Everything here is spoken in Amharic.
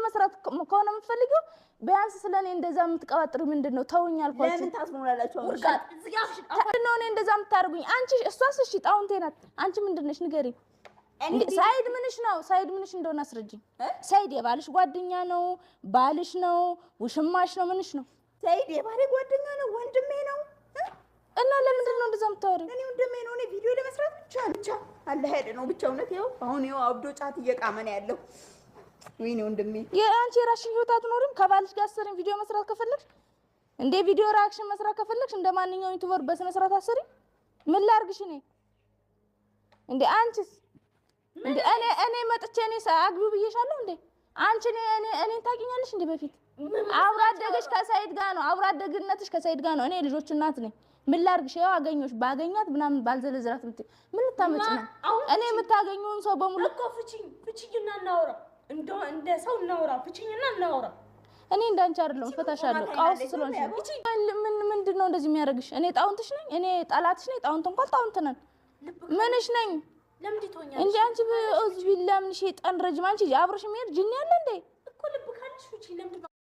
መስራት ከሆነ የምትፈልጊው ቢያንስ ስለ እኔ እንደዛ የምትቀባጥሪው ምንድን ነው? ተውኝ አልኳችሁ። ለምን ታስሞላላችሁ? ውርጋጥ እዚህ ጋር አፍሽን ምንድን ነው እኔ እንደዛ የምታደርጉኝ? አንቺ እሷስ እሺ ጣውንቴ ናት። አንቺ ምንድን ነሽ ንገሪኝ። እኔ ሳይድ ምንሽ ነው? ሳይድ ምንሽ እንደሆነ አስረጅኝ። ሳይድ የባልሽ ጓደኛ ነው? ባልሽ ነው? ውሽማሽ ነው? ምንሽ ነው? ሰይድ የባሌ ጓደኛ ነው፣ ወንድሜ ነው። እና ለምንድን ነው እንደዛ የምታወሪው? እኔ ወንድሜ ነው። እኔ ቪዲዮ ለመስራት ብቻ ብቻ አለ ሄደ ነው ብቻ። እውነት ይኸው አሁን ይኸው አብዶ ጫት እየቃመ ነው ያለው። ወይኔ ወንድሜ፣ የአንቺ የራስሽን ህይወት አትኖሪም? ከባልሽ ጋር አሰሪም ቪዲዮ መስራት ከፈለግሽ እንዴ ቪዲዮ reaction መስራት ከፈለግሽ እንደ ማንኛውም YouTuber በስነ ስርዓት አሰሪም። ምን ላርግሽ እኔ እንዴ? አንቺስ እንዴ እኔ መጥቼ እኔ አግቢው ብዬሻለሁ እንዴ? አንቺ እኔ እኔ እኔን ታውቂኛለሽ እንዴ? በፊት አብሮ አደገሽ ከሰይድ ጋር ነው። አብሮ አደግነትሽ ከሰይድ ጋር ነው። እኔ ልጆቹ እናት ነኝ። ምን ላርግሽ? ያው አገኘሁሽ ባገኛት ምናምን ባልዘለዝራት ምት ምን ልታመጭ ነው? እኔ የምታገኘውን ሰው በሙሉ እኮ ፍቺኝ፣ ፍቺኝና እናውራ። እንደ ሰው እናውራ። ፍቺኝና እናውራ። እኔ እንዳንቺ አይደለሁም፣ ፈታሻለሁ። ቃውስ ስለሆንሽ ነው። ምን ምንድን ነው እንደዚህ የሚያደርግሽ? እኔ ጣውንትሽ ነኝ? እኔ ጠላትሽ ነኝ? ጣውንት እንኳን ጣውንት ነን። ምንሽ ነኝ ለምንድን ትሆኛለሽ እንዴ? አንቺ በኦዝ ቢላ ምን ሸይጣን ረጅም አንቺ አብሮሽ የሚሄድ ጅኒ አለ እንዴ? እኮ ልብ ካለሽ ፍቺኝ። ለምንድን ነው